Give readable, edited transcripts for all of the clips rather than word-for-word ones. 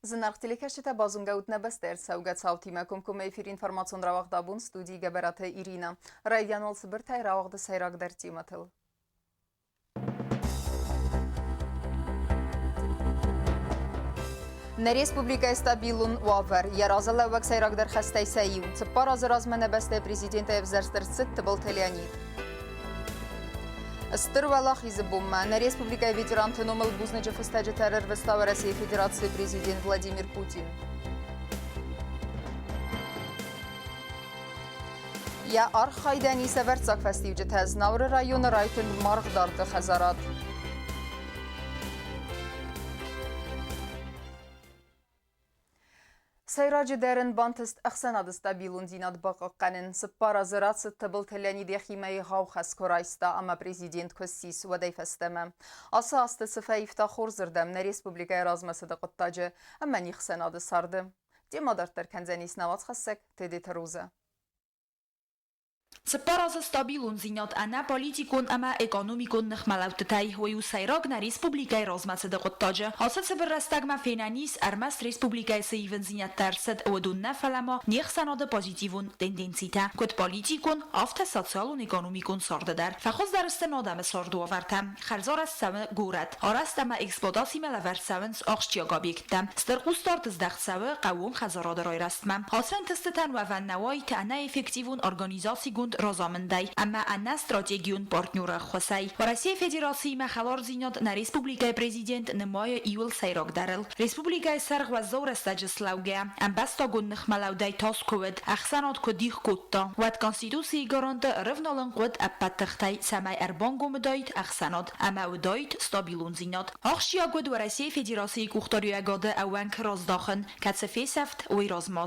Зынаргъ телекӕсджытӕ, базонгӕ ут нӕ бӕстӕ ӕрцӕугӕ цаутимӕ комкоммӕ эфир информацион рауагъд абон студийы Гӕбӕраты Ирина. Райдиан уал цыбыртӕй рауагъды сӕйрагдӕр темӕтыл. Нӕ республикӕйы стабилон уавӕр йӕ разылӕууӕг сӕйрагдӕр хӕстӕй сӕ иу. 4 азы размӕ нӕ бӕстӕйы президентӕй ӕвзӕрст ӕрцыд Тыбылты Леонид. Стыр Уӕлахизы бонмӕ нӕ республикӕйы ветеранты номыл бузныджы фыстӕджытӕ ӕрӕрвыста Уӕрӕсейы Федерацийы президент Владимир Путин. Йӕ архайдӕн ис ӕвӕрццаг фӕстиуджытӕ Знауыры районы райтынг маргъдарды хӕдзарад. Сӕйраджыдӕр ын бантыст ӕхсӕнады стабилондзинад бахъахъхъӕнын. 4 азы рацыд Тыбылты Леонид йӕхимӕ егъау хӕс куы райста ӕмӕ президент куы ссис, уӕдӕй фӕстӕмӕ. Ацы азты цы фӕивта хорзырдӕм нӕ республикӕйы размӕцыды хъуыддаджы ӕмӕ не хсӕнады царды? Темӕ дарддӕр кӕндзӕнис нӕ уацхӕссӕг Тедеты Розӕ. 4 азы стабилондзинад ӕнӕ политикон ӕмӕ экономикон ныхмӕлӕудтытӕй, уый у сӕйраг нӕ республикӕйы размӕцыды хъуыддаджы. Ацы цыбыр рӕстӕгмӕ фенӕн ис, ӕрмӕст республикӕйы цы ивындзинӕдтӕ ӕрцыд, уыдон нӕ, фӕлӕ ма не хсӕнады позитивон тенденцитӕ, куыд политикон, афтӕ социалон-экономикон царды дӕр. Фӕхуыздӕр сты адӕмы царды уавӕртӕ. Хӕрзарӕзт цӕуы горӕт. Арӕзт ӕмӕ эксплуатацимӕ лӕвӕрд цӕуынц ахсджиаг объекттӕ. Стыр хъусдард здӕхт цӕуы хъӕууон хӕдзарады райрӕзтмӕ. Ацы ӕнтыстытӕн уӕвӕн нӕ уаид ӕнӕэффективон организацигонд разамындӕй ӕмӕ ӕнӕ стратегион партнеры ӕххуысӕй. Уӕрӕсейы Федерациимӕ хӕлардзинад нӕ республикӕйы президент нымайы иуыл сӕйрагдӕрыл. Республикӕйы сӕргъ уӕззау рӕстӕджы слӕугӕ, ӕмбӕстагон ныхмӕлӕудӕй тас куы уыд, ӕхсӕнад куы дих кодта, уӕд Конституцийы гаранты ӕрывналын хъуыд ӕппӕт тыхтӕй, цӕмӕй ӕрбангом уыдаид ӕхсӕнад ӕмӕ уыдаид стабилондзинад. Ахсджиаг уыд Уӕрӕсейы Федерацийы къухдариуӕгады ӕууӕнк раздахын, кӕцы фесӕфт, уый размӕ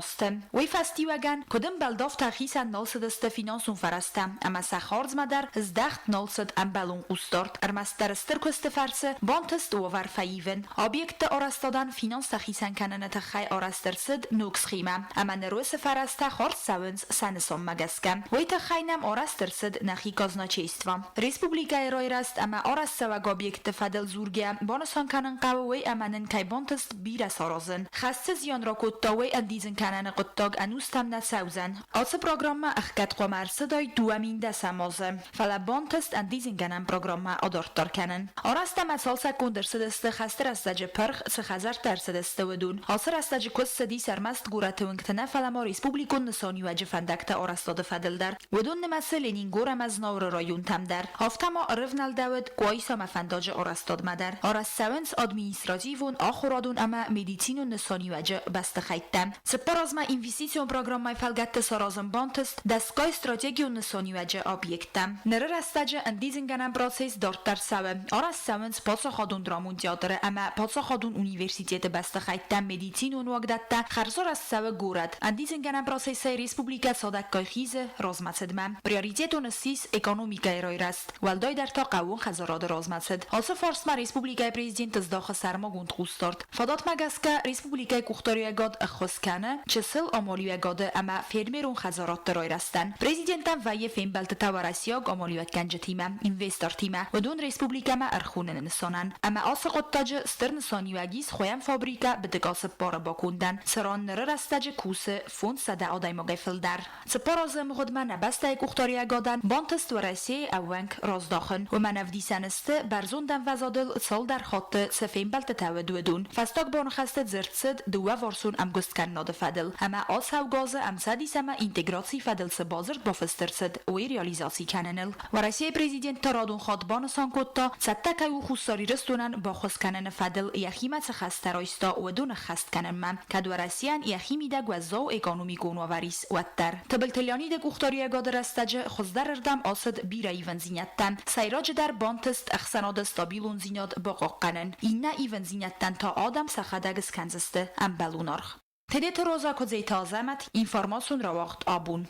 Уый фӕстиуӕгӕн, куыд ӕмбӕлд, афтӕ хицӕн нал цыдысты финансон фӕрӕзтӕ ӕмӕ сӕ хардзмӕ дӕр здӕхт нал цыд ӕмбӕлон хъусдард. Ӕрмӕстдӕр стыр куысты фӕрцы бантыст уавӕр фӕивын. Объектты арӕзтадӕн финанстӕ хицӕн кӕныны тыххӕй арӕзт ӕрцыд ног схемӕ, ӕмӕ ныр уыцы фӕрӕзтӕ хардз цӕуынц сӕ нысанмӕ гӕсгӕ. Уый тыххӕй нӕм арӕзт ӕрцыд нӕхи казначейство. Республикӕйы райрӕзт ӕмӕ арӕзтцӕуӕг объектты фӕдыл дзургӕ, банысан кӕнын хъӕуы уый, ӕмӕ нын кӕй бантыст бирӕ саразын. Хӕсты зиан ракодта, уый ӕндидзын кӕныны хъуыддаг ӕнустӕм нӕ цӕудзӕн. Ацы программӕ ӕхгӕд хъуамӕ ӕрцыдаид 2010 азы, фӕлӕ бантыст ӕндидзынгӕнӕн программӕ адарддӕр кӕнын. Арӕзт ӕмӕ цалцӕггонд ӕрцыдысты хӕсты рӕстӕджы пырх цы хӕдзӕрттӕ ӕрцыдысты, уыдон. Ацы рӕстӕджы куыст цыдис ӕрмӕст горӕты уынгты нӕ, фӕлӕ ма республикон нысаниуӕджы фӕндӕгты арӕзтады фӕдыл дӕр. Уыдон нымӕцы Ленингор ӕмӕ Знауыры районтӕм дӕр. Афтӕ ма ӕрывнӕлдӕуыд Къуайсамӕ фӕндаджы арӕзтадмӕ дӕр. Арӕзт цӕуынц административон, ахуырадон ӕмӕ медицинон нысаниуӕджы бӕстыхӕйттӕ. 4 азмӕ инвестицион программӕйы фӕлгӕтты саразын бантыст дӕсгай стратегион нысаниуӕджы объекттӕ. Ныры рӕстӕджы ӕндидзынгӕнӕн процесс дарддӕр цӕуы. Арӕзт цӕуынц паддзахадон драмон театры ӕмӕ паддзахадон университеты бӕстыхӕйттӕ, медицинон уагдӕттӕ, хӕрзарӕзт цӕуы горӕт. Ӕндидзынгӕнӕн процессӕй республикӕ цадӕггай хизы размӕцыдмӕ. Приоритетон ссис экономикӕйы райрӕзт, уӕлдайдӕр та хъӕууон хӕдзарады размӕцыд. Ацы фарстмӕ республикӕйы президент здахы сӕрмагонд хъусдард. Фадатмӕ гӕсгӕ республикӕйы къухдариуӕгад ӕххуыс кӕны чысыл амалиуӕгады ӕмӕ фермерон хӕдзарадты райрӕзтӕн. Президентӕн вӕййы фембӕлдтытӕ уӕрӕсейаг амалиуӕггӕнджытимӕ, инвестортимӕ, уыдон республикӕмӕ ӕрхоныны нысанӕн. Ӕмӕ ацы хъуыддаджы стыр нысаниуӕг ис хуыйӕн фабрикӕ Быдыга цыппары бакондӕн, цыран ныры рӕстӕджы кусы 500 адӕймагӕй фылдӕр. 4 азы ӕмгъуыдмӕ нӕ бӕстӕйы къухдариуӕгадӕн бантыст Уӕрӕсейы ӕууӕнк раздахын. Уымӕн ӕвдисӕн сты, бӕрзонд ӕмвӕзадыл цалдӕр хатты цы фембӕлдтытӕ уыд, уыдон. Фӕстаг боныхӕсты дзырд цыд дыууӕварсон ӕмгуысткӕнынады фӕдыл ӕмӕ ацӕугӕ азы ӕмцӕдис ӕмӕ интеграцийы фӕдыл цы бадзырд бафыст ӕрцыд, уый реализаци кӕныныл. Уӕрӕсейы президент та радон хатт банысан кодта, цӕттӕ кӕй у Хуссар Ирыстонӕн баххуыс кӕныны фӕдыл йӕхимӕ цы хӕстӕ райста, уыдон ӕххӕст кӕнынмӕ, кӕд Уӕрӕсейӕн йӕхи мидӕг уӕззау экономикон уавӕр ис, уӕддӕр. Тыбылты Леониды къухдариуӕгады рӕстӕджы хуыздӕрырдӕм ацыд бирӕ ивындзинӕдтӕ. Сӕйраджыдӕр бантыст ӕхсӕнады стабилондзинад бахъахъхъӕнын. Иннӕ ивындзинӕдтӕн та адӕм сӕхӕдӕг скӕндзысты ӕмбӕлон аргъ. Тедеты Роза Куыдзеты Азӕмӕт, информацион рауагъд Абон.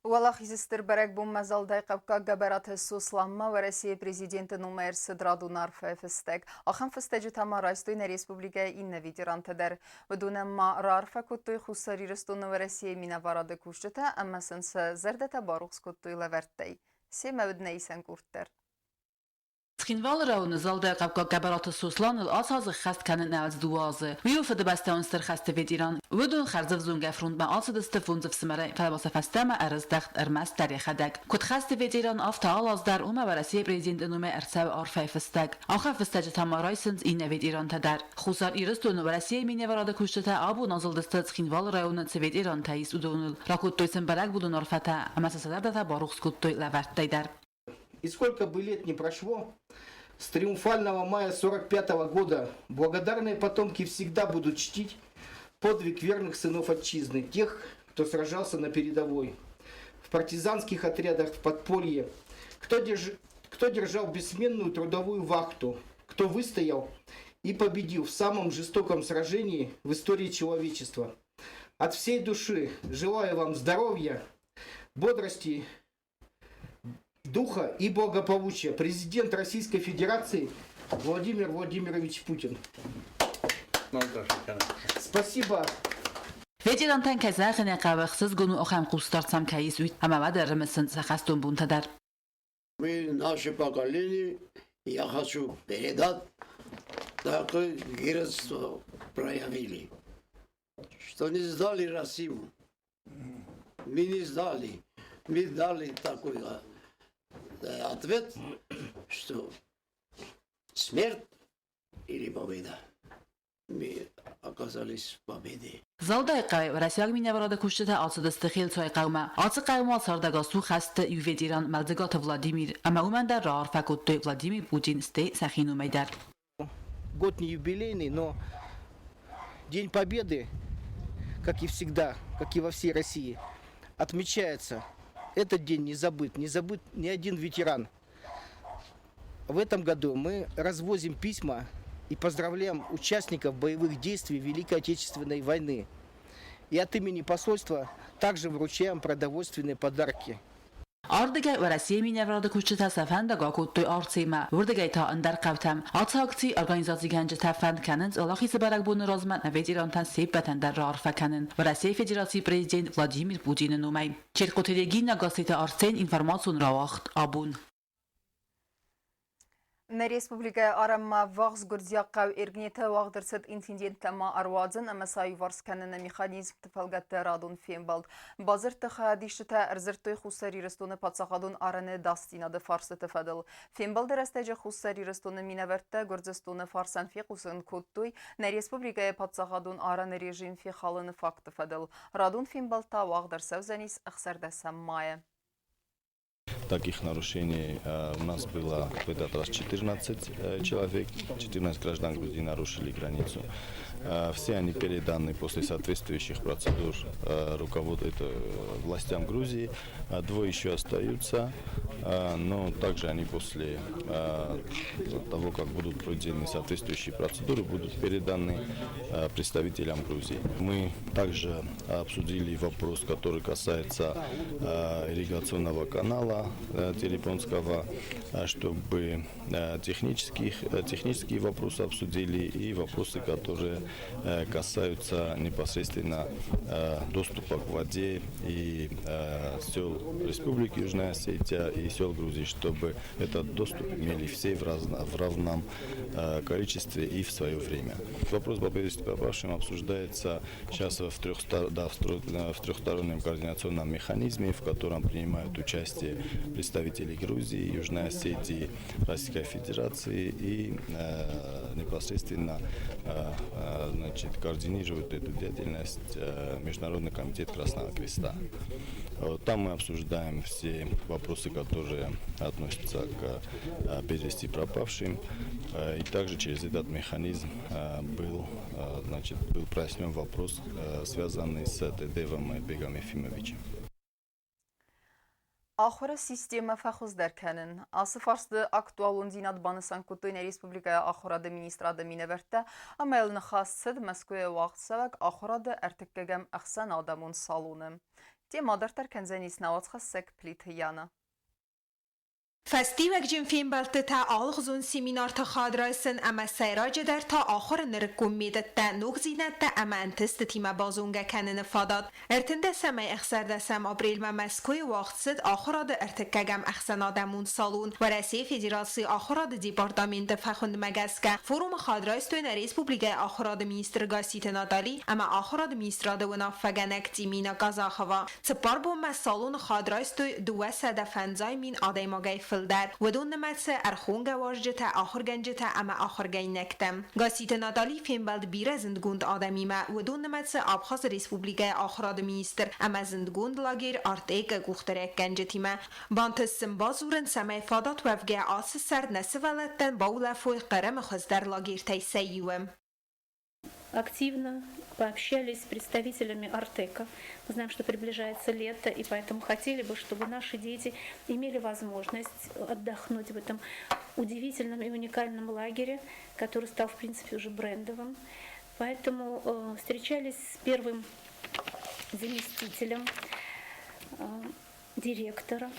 Уӕлахизы стыр бӕрӕгбонмӕ зӕлдӕй хъӕуккаг Гӕбӕраты Сосланмӕ Уӕрӕсейы президенты номӕй ӕрцыд радон арфӕйы фыстӕг. Ахӕм фыстӕджытӕ ма райстой нӕ республикӕйы иннӕ ветерантӕ дӕр. Уыдонӕн ма раарфӕ кодтой Хуссар Ирыстоны Уӕрӕсейы минӕварады кусджытӕ ӕмӕ сын сӕ зӕрдӕтӕ барухс кодтой лӕвӕрттӕй. Семӕ уыд нӕ исӕн къорд дӕр. Цхинвалы районы Залдайы хъӕуккаг Гӕбӕраты Сосланыл ацы азы ххӕст кӕны 92 азы. Уый у Фыдыбӕстӕйон Стыр хӕсты ветеран. Уыдон хӕрзӕвзонгӕ фронтмӕ ацыдысты фондз ӕфсымӕрӕй, фӕлӕ ма сӕ фӕстӕмӕ ӕрыздӕхт ӕрмӕстдӕр йӕхӕдӕг. Куыд хӕсты ветеран, афтӕ алы аз дӕр уымӕ Уӕрӕсейы президенты номӕй ӕрцӕуы арфӕйы фыстӕг. Ахӕм фыстӕджытӕ ма райсынц иннӕ ветерантӕ дӕр. Хуссар Ирыстоны Уӕрӕсейы минӕварады кусджытӕ абон азылдысты Цхинвалы районы цы ветерантӕ ис, уыдоныл. Ракодтой сын бӕрӕгбонон арфӕтӕ ӕмӕ сӕ сӕ зӕрдӕтӕ барухс кодтой лӕвӕрттӕй дӕр. И сколько бы лет ни прошло, с триумфального мая 45 года благодарные потомки всегда будут чтить подвиг верных сынов отчизны, тех, кто сражался на передовой, в партизанских отрядах, в подполье, кто держал бессменную трудовую вахту, кто выстоял и победил в самом жестоком сражении в истории человечества. От всей души желаю вам здоровья, бодрости, духа и благополучия. Президент Российской Федерации Владимир Владимирович Путин. Спасибо. Ветерантӕн кӕй зӕгъын ӕй хъӕуы, ӕхсызгон у ахӕм хъусдард сӕм кӕй ис, уый, ӕмӕ уӕд ӕрымысынц сӕ хӕстон бонтӕ дӕр. Мы, наше поколение, я хочу передать, такое геройство проявили, что не сдали Россию. Мы не сдали. Мы дали такой ответ, что смерть или победа. Мы оказались в победе. Залдайы хъӕуӕй уӕрӕсейаг минӕварады кусджытӕ ацыдысты Хелцуайы хъӕумӕ. Ацы хъӕумӕ цардӕгас у хӕсты иу ветеран Мӕлдзыгаты Владимир ӕмӕ уымӕн дӕр раарфӕ кодтой Владимир Путин, стӕй сӕхи номӕй дӕр. Год не юбилейный, но День Победы, как и всегда, как и во всей России, отмечается. Этот день не забыт, не забыт ни один ветеран. В этом году мы развозим письма и поздравляем участников боевых действий Великой Отечественной войны. И от имени посольства также вручаем продовольственные подарки. Ардыгӕй Уӕрӕсейы минӕварады кусджытӕ сӕ фӕндаг акодтой Арцемӕ, уырдыгӕй та ӕндӕр хъӕутӕм. Ацы акци организацигӕнджытӕ фӕнд кӕнынц Уӕлахизы бӕрӕгбоны размӕ нӕ ветерантӕн се ппӕтӕн дӕр раарфӕ кӕнын Уӕрӕсейы Федерацийы президент Владимир Путины номӕй. Черкъоты Регина Гасситы Арсен информацион рауагъд абон. Нӕ республикӕйы арӕнмӕ ӕввахс гуырдзиаг хъӕу Эргнеты уагъд ӕрцыд инциденттӕ ма ӕруадзын ӕмӕ сӕ аиуварс кӕныны механизмты фӕлгӕтты радон фембӕлд. Бадзырдты хайадисджытӕ ӕрдзырдтой Хуссар Ирыстоны паддзахадон арӕны ӕдасдзинады фарстыты фӕдыл. Фембӕлды рӕстӕджы Хуссар Ирыстоны минӕвӕрттӕ Гуырдзыстоны фарсӕн фехъусын кодтой нӕ республикӕйы паддзахадон арӕны режим фехалыны факты фӕдыл. Радон фембӕлд та уагъд ӕрцӕудзӕнис 16 майы. Таких нарушений у нас было в этот раз 14 человек, 14 граждан Грузии нарушили границу. Все они переданы после соответствующих процедур руководству властям Грузии. Двое еще остаются, но также они после того, как будут пройдены соответствующие процедуры, будут переданы представителям Грузии. Мы также обсудили вопрос, который касается ирригационного канала Телепонского, чтобы технические вопросы обсудили и вопросы, которые касаются непосредственно доступа к воде и сел Республики Южная Осетия и сел Грузии, чтобы этот доступ имели все в равном количестве и в свое время. Вопрос по без пропавшим обсуждается сейчас в трехстороннем координационном механизме, в котором принимают участие представители Грузии, Южной Осетии, Российской Федерации и непосредственно значит, координирует эту деятельность Международный комитет Красного Креста. Там мы обсуждаем все вопросы, которые относятся к без вести пропавшим. И также через этот механизм значит, был прояснен вопрос, связанный с Тедевом и Бегом Ефимовичем. Ахуыры системӕ фӕхуыздӕр кӕнын. Ацы фарсты актуалондзинад банысан кодтой нӕ республикӕйы ахуырады министрады минӕвӕрттӕ ӕмӕ йыл ныхас цыд Мӕскуыйы уагъдцӕуӕг ахуырады ӕртыккӕгӕм ӕхсӕнадӕмон салоны. Темӕ дарддӕр кӕндзӕнис нӕ уацхӕссӕг Плиты Яна. Фӕстиуӕгджын фембӕлдтытӕ, алыгъуызон семинарты хад райсын ӕмӕ сӕйраджыдӕр та ахуыры нырыккон методтӕ, ногдзинӕдтӕ ӕмӕ ӕнтыстытимӕ базонгӕ кӕныны фадат. Ӕртындӕсӕмӕй ӕхсӕрдӕсӕм апрелмӕ Мӕскуыйы уагъд цыд ахуырады ӕртыккӕгӕм ӕхсӕнадӕмон салон. Уӕрӕсейы Федерацийы ахуырады департаменты фӕхуындмӕ гӕсгӕ форумы хад райстой нӕ республикӕйы ахуырады министр Гасситы Натали ӕмӕ ахуырады министрады уынаффӕгӕнӕг Тимина Казахова. Цыппар бонмӕ салоны хад райстой 250 000 адӕймагӕй фылдӕр. Уыдон нымӕцы ӕрхонгӕ уазджытӕ, ахуыргӕнджытӕ ӕмӕ ахуыргӕнинӕгтӕ. Гасситы Натали фембӕлд бирӕ зындгонд адӕмимӕ, уыдон нымӕцы Абхазы Республикӕйы ахуырады министр ӕмӕ зындгонд лагерь Артек-ы къухдариуӕггӕнджытимӕ. Бантыст сын бадзурын, цӕмӕй фадат уӕвгӕ ацы сӕрд нӕ сывӕллӕттӕн баулӕфой Хъырымы хуыздӕр лагертӕй сӕ иуы. Активно пообщались с представителями Артека. Мы знаем, что приближается лето, и поэтому хотели бы, чтобы наши дети имели возможность отдохнуть в этом удивительном и уникальном лагере, который стал, в принципе, уже брендовым. Поэтому встречались с первым заместителем директора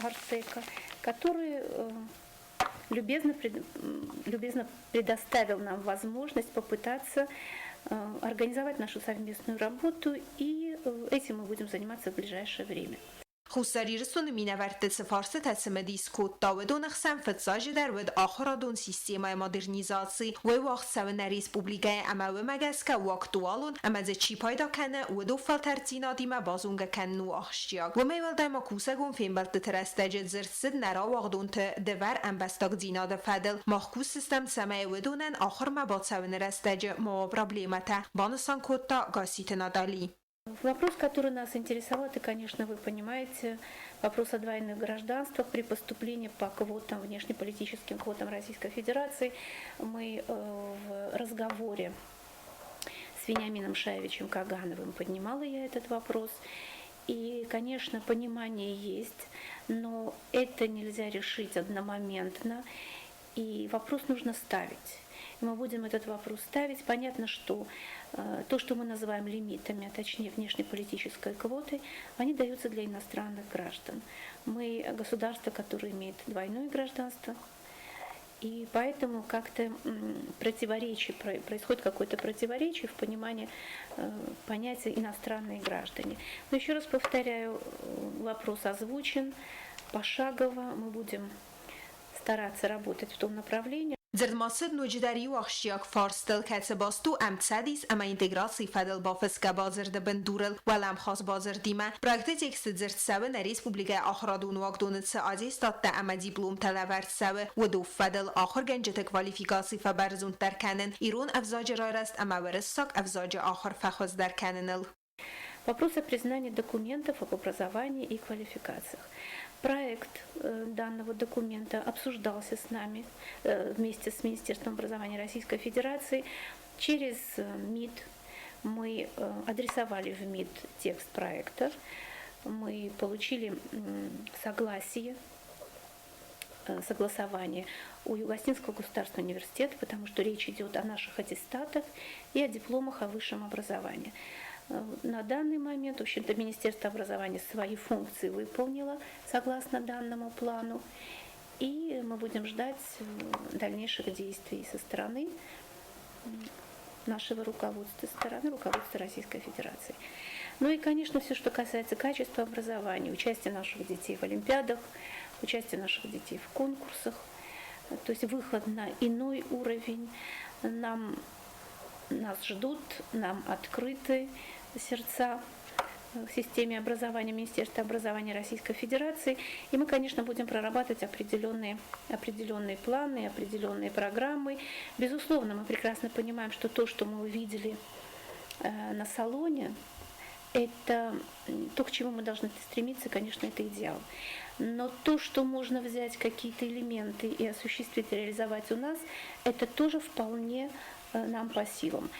Артека, который любезно предоставил нам возможность попытаться организовать нашу совместную работу, и этим мы будем заниматься в ближайшее время. Хуссар Ирыстоны минӕвӕртты цы фарстытӕ цымыдис кодта, уыдоны хсӕн фыццаджыдӕр уыд ахуырадон системӕйы модернизаци. Уый уагъд цӕуы нӕ республикӕйы ӕмӕ уымӕ гӕсгӕ у актуалон ӕмӕ дзы чи пайда кӕны, уыдон фӕлтӕрддзинадимӕ базонгӕ кӕнын у ахсджиаг. Уымӕй уӕлдай ма кусӕгон фембӕлдтыты рӕстӕджы дзырд цыд нӕ рауагъдонты дывӕр ӕмбӕстагдзинады фӕдыл. Мах кусдзыстӕм, цӕмӕй уыдонӕн ахуырмӕ бацӕуыны рӕстӕджы ма уа проблемӕтӕ, банысан кодта Гасситы Натали. Вопрос, который нас интересовал, это, конечно, вы понимаете, вопрос о двойных гражданствах при поступлении по квотам, внешнеполитическим квотам Российской Федерации. Мы в разговоре с Вениамином Шаевичем Кагановым поднимала я этот вопрос. И, конечно, понимание есть, но это нельзя решить одномоментно. И вопрос нужно ставить. И мы будем этот вопрос ставить. Понятно, что то, что мы называем лимитами, а точнее внешнеполитической квотой, они даются для иностранных граждан. Мы государство, которое имеет двойное гражданство, и поэтому как-то противоречие, происходит какое-то противоречие в понимании понятия иностранные граждане. Но еще раз повторяю, вопрос озвучен пошагово, мы будем стараться работать в том направлении. Дзырд ма цыд ноджыдӕр иу ахсджиаг фарстыл, кӕцы баст у ӕмцӕдис ӕмӕ интеграцийы фӕдыл бафысгӕ бадзырды бындурыл уӕлӕмхас бадзырдимӕ. Проекты тексты дзырд цӕуы нӕ республикӕйы ахуырадон уагдоны цы аттестаттӕ ӕмӕ дипломтӕ лӕвӕрд цӕуы, уыдоф фӕдыл, ахуыргӕнджыты квалификаци фӕбӕрзонддӕр кӕнын, ирон ӕвзаджы райрӕзт ӕмӕ уырыссаг ӕвзаджы ахуыр фӕхуыздӕр кӕныныл. Вопрос о признании документов об образовании и квалификациях. Проект данного документа обсуждался с нами вместе с Министерством образования Российской Федерации через МИД. Мы адресовали в МИД текст проекта. Мы получили согласие, согласование у Юго-Осетинского государственного университета, потому что речь идет о наших аттестатах и о дипломах о высшем образовании. На данный момент, в общем-то, Министерство образования свои функции выполнило согласно данному плану, и мы будем ждать дальнейших действий со стороны нашего руководства, со стороны руководства Российской Федерации. Ну и, конечно, все, что касается качества образования, участия наших детей в олимпиадах, участие наших детей в конкурсах, то есть выход на иной уровень. Нас ждут, нам открыты сердца в системе образования Министерства образования Российской Федерации. И мы, конечно, будем прорабатывать определенные планы, определенные программы. Безусловно, мы прекрасно понимаем, что то, что мы увидели на салоне, это то, к чему мы должны стремиться, конечно, это идеал. Но то, что можно взять какие-то элементы и осуществить, реализовать у нас, это тоже вполне нам по силам.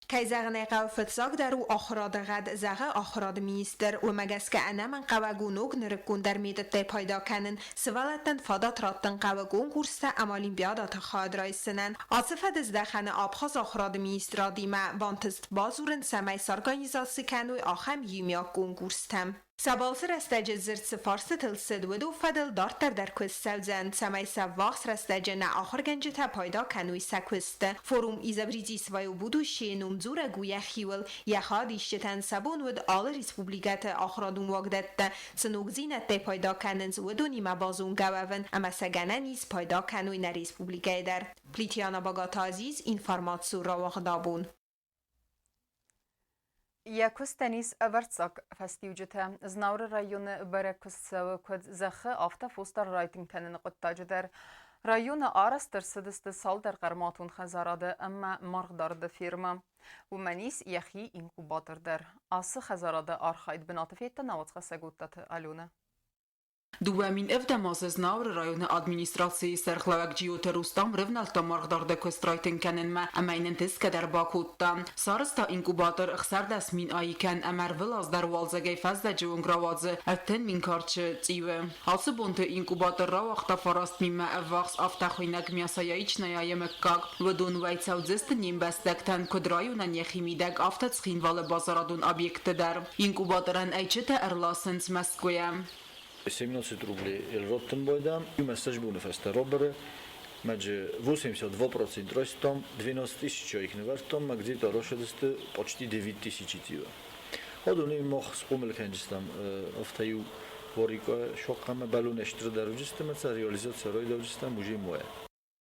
Кӕй зӕгъын ӕй хъӕуы, фыццагдӕр у ахуырады гъӕд, зӕгъы ахуырады министр. Уымӕ гӕсгӕ ӕнӕмӕнгхъӕуӕг у ног нырыккондӕр методтӕй пайда кӕнын. Сывӕллӕттӕн фадат раттын хъӕуы конкурстӕ ӕмӕ олимпиадӕты хайад райсынӕн. Ацы фӕдыздӕхӕны Абхаз ахуырады министрадимӕ бантыст бадзурын, цӕмӕй сорганизаци кӕной ахӕм иумиаг конкурстӕ. Сӕ балцы рӕстӕджы дзырд цы фарстытыл цыд, уыдон фӕдыл дарддӕр дӕр куыст цӕудзӕн, цӕмӕй сӕ ввахс рӕстӕджы нӕ ахуыргӕнджытӕ пайда кӕной сӕ куысты. Форум «Изобрети свое будущее» номдзурӕг у йӕхиуыл. Йӕ хайадисджытӕн сӕ бон уыд алы республикӕты ахуырадон уагдӕттӕ цы ногдзинӕдтӕй пайда кӕнынц, уыдонимӕ базонгӕ уӕвын ӕмӕ сӕ гӕнӕн ис пайда кӕной нӕ республикӕйы дӕр. Плитиана Багаты Азиз, информацион рауагъд абон. Йӕ куыстӕн ис ӕвӕрццаг фӕстиуджытӕ. Знауыры районы бӕрӕг куыст цӕуы куыд зӕххы, афтӕ фос дӕр райтынг кӕныны хъуыддаджы дӕр. Районы арӕзт ӕрцыдысты цалдӕр хъӕрмӕтон хӕдзарады ӕмӕ маргъдарды фермӕ. Уымӕн ис йӕхи инкубатор дӕр. Ацы хӕдзарады архайд бынаты федта науӕдзхӕссӕг Оттаты Аленӕ. 2007 азы Знауыры районы администрацийы сӕргълӕууӕг Джиоты Рустам рывнӕлдта маргъдарды куыст райтынг кӕнынмӕ ӕмӕ йын ӕнтысгӕ дӕр бакодта. Сарӕзта инкубатор 16 000 аикӕн ӕмӕ ӕрвылаз дӕр уалдзӕгӕй фӕззӕджы онг рауадзы 30 000 карчы цъиуы. Ацы бонты инкубатор рауагъта фараст минмӕ ӕввахс афтӕхуыйнӕг мясояичная-йы мыггаг. Уыдон уӕй цӕудзысты не мбӕстӕгтӕн куыд районӕн йӕхи мидӕг, афтӕ Цхинвалы базарадон объектты дӕр. Инкубаторӕн ӕйчытӕ ӕрласынц Мӕскуыйӕ. 17 рублей элроттын бойдам, месяц боны фӕстӕ роберы, Мӕджы 82% ростом, 12 тысяч их нывӕрдтон, мӕ где-то рощадысты почти 9 тысячи тива. Ходуни мох схъомыл кӕнджыстӕм афтӕ-иу Борикъо шохъӕмӕ бӕлон стырдӕр уыджысты мӕ сӕ реализация райдауджыстӕм уже моя.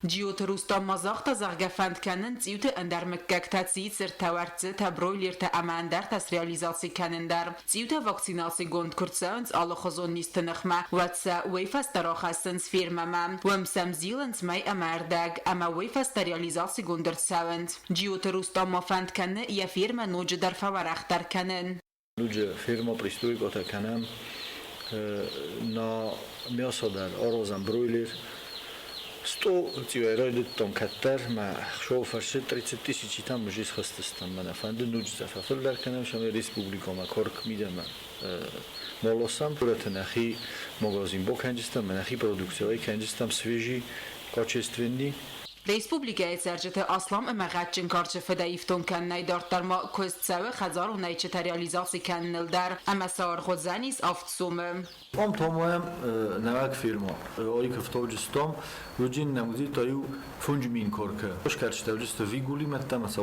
Джиоты Рустам ма загъта, зӕгъгӕ, фӕнд кӕнын цъиуты ӕндӕр мыггӕгтӕ цицыртӕ, уӕрццытӕ, бройлертӕ ӕмӕ ӕндӕртӕ среализаци кӕнын дӕр. Цъиутӕ вакцинацигонд куы рцӕуынц алыхуызон низты ныхмӕ, уӕд сӕ уый фӕстӕ рахӕссынц фермӕмӕ. Уым сӕм зилынц мӕй ӕмӕ ӕрдӕг, ӕмӕ уый фӕстӕ реализацигонд ӕрцӕуынц. Джиоты Рустам ма фӕнд кӕны йӕ фермӕ ноджыдӕр фӕуӕрӕхдӕр кӕнын. Нуджы ферма пристройкӕтӕ кӕнӕм, на мясо дӕр аразӕм бройлер. Сто цъиуӕй райдыдтам кӕддӕр, мӕ хсӕв фӕрсы 30 тысячи там уже схызтыстӕм. Мӕнӕ фӕнды нуджы фӕфылдӕр кӕнӕм, цӕмӕй республикӕмӕ корк мидӕмӕ ма ласӕм. Горӕты нӕхи магазин бакӕндзыстӕм, нӕхи продукцийӕ кӕндзыстӕм свежий, качественный. Республикӕйы цӕрджыты аслам ӕмӕ гъӕдджын карчы фыдӕй ифтонг кӕнынӕй дарддӕр ма куыст цӕуы хӕдзарон ӕйчытӕ реализаци кӕныныл дӕр ӕмӕ сӕ аргъуыдзӕнис авд сомы. Ам томуӕм нӕуӕг фирма. Ойкӕфтауджыстам, уыджин нӕм где-то иу 5000 коркы. Скӕрчытӕуджысты вигулимӕттӕ ӕмӕ сӕ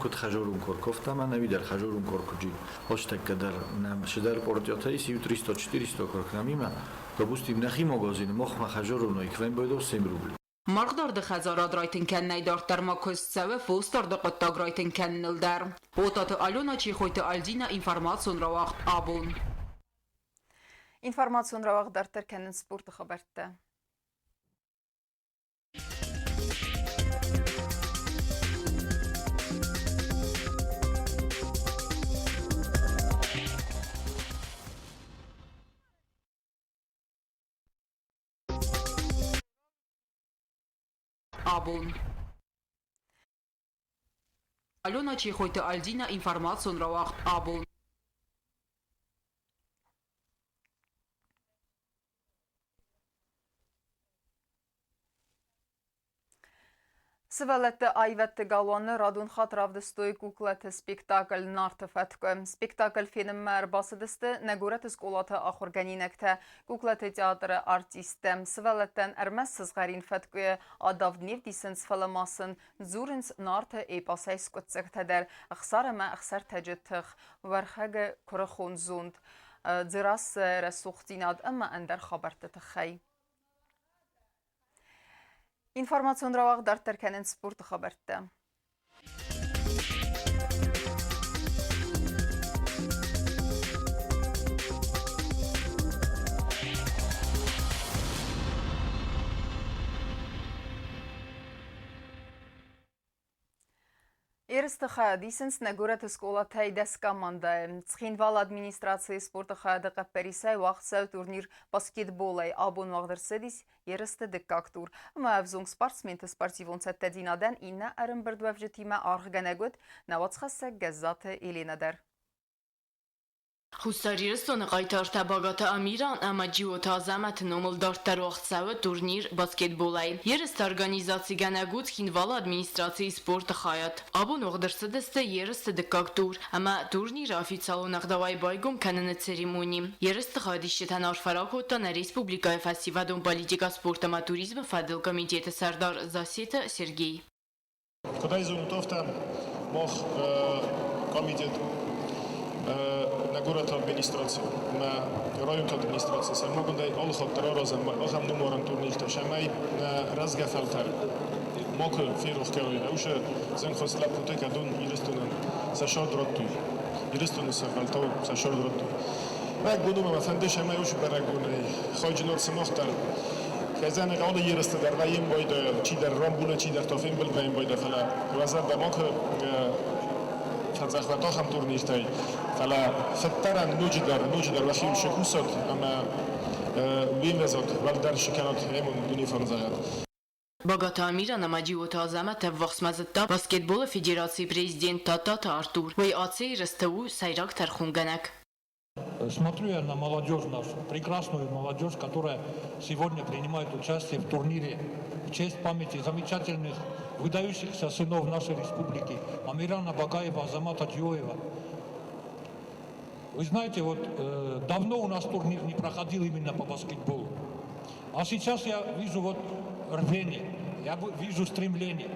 куыд хӕжорун корковтӕ ӕмӕ нӕуидӕр хӕжорун коркуджи. Хостӕккӕ дӕр нӕм сидӕр портиотӕ ис иу 300-400 корк нӕм Допустим, нӕхи магазины махмӕ хӕжорун ойквен бойдов 7 рублей. Маргъдарды хӕдзарад райтынг кӕнынӕй дарддӕр ма куыст цӕуы фосдарды хъуыддаг райтынг кӕныныл дӕр. Отаты Алена, Чехойты Альдина, информацион рауагъд абон. Информацион рауагъд дарддӕр кӕнынц спорты хабӕрттӕ. Абон. Алена Чехойты Альдина, информацион рауагъд абон. Сывӕллӕтты аивӕдты галуаны радон хатт равдыстой куклаты спектакль «Нарты фӕткъуы». Спектакль фенынмӕ ӕрбацыдысты нӕ горӕты скъолаты ахуыргӕнинӕгтӕ, куклаты театры артисттӕ. Сывӕллӕттӕн ӕрмӕст сызгъӕрин фӕткъуыйы адавд не вдисынц, фӕлӕ ма сын дзурынц Нарты эпосӕй скъуыддзӕгтӕ дӕр Ӕхсар ӕмӕ Ӕхсӕртӕджы тых, Уӕрхӕгы куырыхон зонд, Дзерассӕйы рӕсугъддзинад ӕмӕ ӕндӕр хабӕртты тыххӕй. Информацион рауагъд дарддӕр кӕнынц спорты хабӕрттӕ. Ерысты хайад исынц нӕ горӕты скъолатӕй 10 командӕйы. Цхинвалы администрацийы спорты хайады хъӕппӕрисӕй уагъд цӕуы турнир баскетболӕй. Абон уагъд ӕрцыдис ерысты дыккаг тур. Ӕмӕ ӕвзонг спортсменты спортивон цӕттӕдзинадӕн иннӕ ӕрӕмбырдуӕвджытимӕ аргъгӕнӕг уыд нӕ уацхӕссӕг Гӕззаты Еленӕ дӕр. Хуссар Ирыстоны хъайтартӕ Багаты Амиран ӕмӕ Джиоты Азӕмӕты номыл дарддӕр уагъд цӕуы турнир баскетболӕй. Ерысты организацигӕнӕг у Цхинвалы администрацийы спорты хайад. Абон уагъд ӕрцыдысты ерысты дыккаг тур ӕмӕ турниры официалон ӕгъдауӕй байгом кӕныны церемони. Ерысты хайадисджытӕн арфӕ ракодта нӕ республикӕйы фӕсивӕдон политикӕ, спорт ӕмӕ туризмы фӕдыл комитеты сӕрдар Зассеты Сергей. Куыд ӕй зонут, афтӕ мах комитет нӕ горӕты администраци ӕмӕ районты администраци сӕрмагондӕй алы хатт дӕр аразӕм ахӕм номарӕн турниртӕ, цӕмӕй нӕ рӕзгӕ фӕлтӕр макуы ферох кӕной, ӕвзӕр зӕнхос лӕппутӕ кӕдон Ирыстонӕн сӕ цард радтой, Ирыстоны сӕрвӕлтау сӕ цард радтой. Бӕрӕгбон у ӕмӕ фӕнды, цӕмӕй уыцы бӕрӕгбонӕй хайджын уӕд сымах дӕр. Кӕдзӕн алы ерысты дӕр вӕййӕм байдайа, чидӕр рамбула, чидӕр та фембӕлд вӕййӕм байдайа, фӕлӕ уӕ зӕрдӕ макуы фӕдзӕх уӕд ахӕм турниртӕй. Фӕлӕ фыддӕрӕн ноджыдӕр, ноджыдӕр уӕхиуыл сыкусат ӕмӕ уе мвӕзад уӕлдӕр сыкӕнат ӕмӕ дуне фӕнзайат. Багаты Амиран ӕмӕ Джиоты Азӕмӕт ӕввахсмӕ зыдта баскетболы федерацийы президент Тадтаты Артур. Уый ацы ерысты у сӕйраг тӕрхонгӕнӕг. Смотрю я на молодежь нашу, прекрасную молодежь, которая сегодня принимает участие в турнире в честь памяти замечательных, выдающихся сынов нашей республики Амирана Багаева, Азамата Джиоева. Вы знаете, вот давно у нас турнир не проходил именно по баскетболу. А сейчас я вижу вот рвение, я вижу стремление.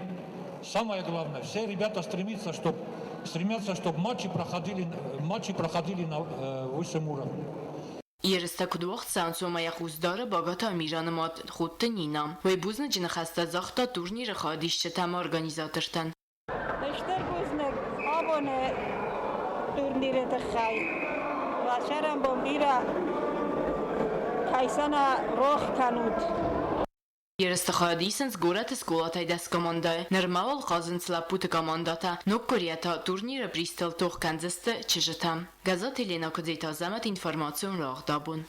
Самое главное, все ребята стремятся, чтобы матчи проходили на высшем уровне. Ерыстӕ куыд уагъд цӕуынц, уымӕ йӕ хъус дары Багаты Амираны мад Ходты Нина. Уый бузныджы ныхӕстӕ загъта турниры хайадисджытӕ ӕмӕ организатортӕн. Стыр бузныг абоны турниры тыххӕй. Уӕ цӕрӕнбон бирӕ, кӕй сӕ нӕ рох кӕнут. Ерысты хайад исынц горӕты скъолатӕй 10 командӕйы. Нырма уал хъазынц лӕппуты командӕтӕ. Ног къуырийӕ та турниры призтыл тох кӕндзысты чызджытӕ. Гӕззаты Елена, Куыдзеты Азӕмӕт, информацион рауагъд абон.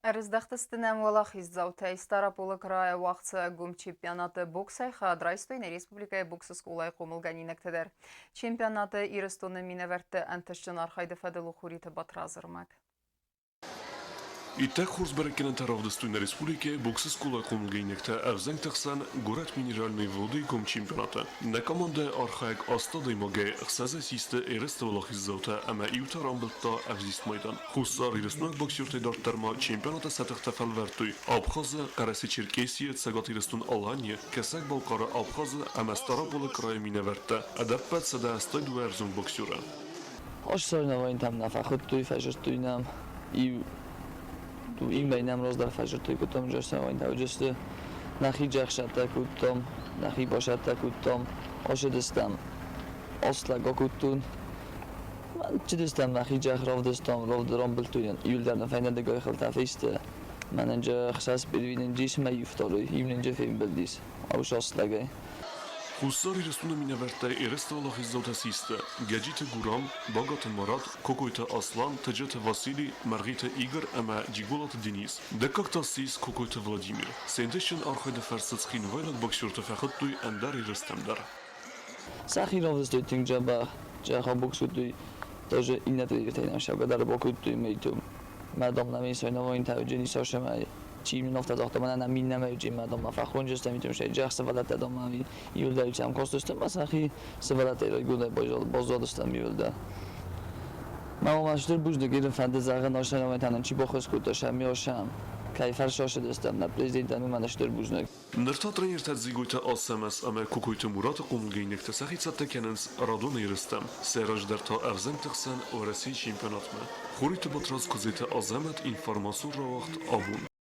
Ӕрыздӕхтысты нӕм уӕлахиздзаутӕй. Стъараполы крайы уагъдцӕуӕг гом чемпионаты боксӕй хайад райстой нӕ республикӕйы боксы скъолайы хъомылгӕнинӕгтӕ дӕр. Чемпионаты Ирыстоны минӕвӕртты ӕнтыстджын архайды фӕдыл у Хуриты Батрадзы ӕрмӕг. Иттӕг хорз бӕрӕггӕнӕнтӕ равдыстой нӕ республикӕйы боксы скъолайы хъомылгӕнинӕгтӕ ӕвзӕнгты хсӕн горӕт Минеральные Воды гом чемпионаты. Нӕ командӕйы архайӕг аст адӕймагӕй ӕхсӕзӕй систы ерысты уӕлахиздзаутӕ ӕмӕ иу та рамбылдта ӕвзист майдан. Хуссар Ирыстонаг боксертӕй дарддӕр ма чемпионаты сӕ тыхтӕ фӕлвӕрдтой Абхазы, Хъӕрӕсе-Черкесийы, Цӕгат Ирыстон-Аланийы, Кӕсӕг-Балхъары, Абхазы ӕмӕ Стъараполы крайы минӕвӕрттӕ, ӕдӕппӕт 182 ӕвзонг боксеры. Ос соревнованиям нӕ фӕхуыдтой, фӕзырдтой нӕм. Иу иннӕ нӕм раздӕр фӕзырдтой, кодтам соревнованиятӕ уыдысты. Нӕхи джӕхсӕттӕ кодтам, нӕхи басӕттӕ кодтам, ацыдыстӕм аслӕг акодтон. Цыдыстӕм нӕхи джӕх равдыстам, рамбылдтой иуылдӕр нӕ фӕйнӕрдыгӕй хылтӕ фесты. Мӕнӕн джы хсӕз первиненджис мӕ иу второй, иунӕнджы фембӕлдис ау аслӕгӕй. Хуссар Ирыстоны минӕвӕрттӕй ерысты уӕлахиздзаутӕ систы Гӕджиты Гурам, Багаты Марат, Кокойты Аслан, Тыджыты Васили, Мӕргъиты Игорь ӕмӕ Джиголаты Денис. Дыккаг та ссис Кокойты Владимир. Се нтыстджын архайды фӕрцы цхинвайлаг боксертӕ фӕхуыдтой ӕндӕр ерыстӕм дӕр. Сӕхи равдыстой тынг дзӕбӕх, дзӕгъӕл бокс кодтой, даже иннӕ тренертӕй нӕм сӕугӕ дӕр бакодтой мӕйту. Мӕ дам нӕм соревнованиятӕ уыди сӕумӕ чи мын афтӕ загъта, мӕнӕ нӕм иннӕмӕ уыди, мӕ дам ма фӕхонджыстӕм, итым джах сывӕллӕттӕ дам ма иуылдӕр сӕм кастыстӕм, ма сӕхи сывӕллӕттӕй райгондӕй баззадыстӕм иуылдӕр. Мӕ мамӕ стыр бузныг ирын фӕнды зӕгъын, соревнованиятӕ нын чи баххуыс кодта, сӕм сӕм кӕй фӕрсасыдыстӕм, нӕ президентӕн уымӕн стыр бузныг. Ныр та тренертӕ Дзигойты Ацӕмӕз ӕмӕ Кокойты Мураты хъомылгӕнинӕгтӕ сӕхи цӕттӕ кӕнынц радон ерыстӕм, сӕ раздӕр та ӕвзӕнгты хсӕн Уӕрӕсейы чемпионатмӕ. Хуриты Батрадз, Куыдзеты Азӕмӕт, информацион рауагъд абон.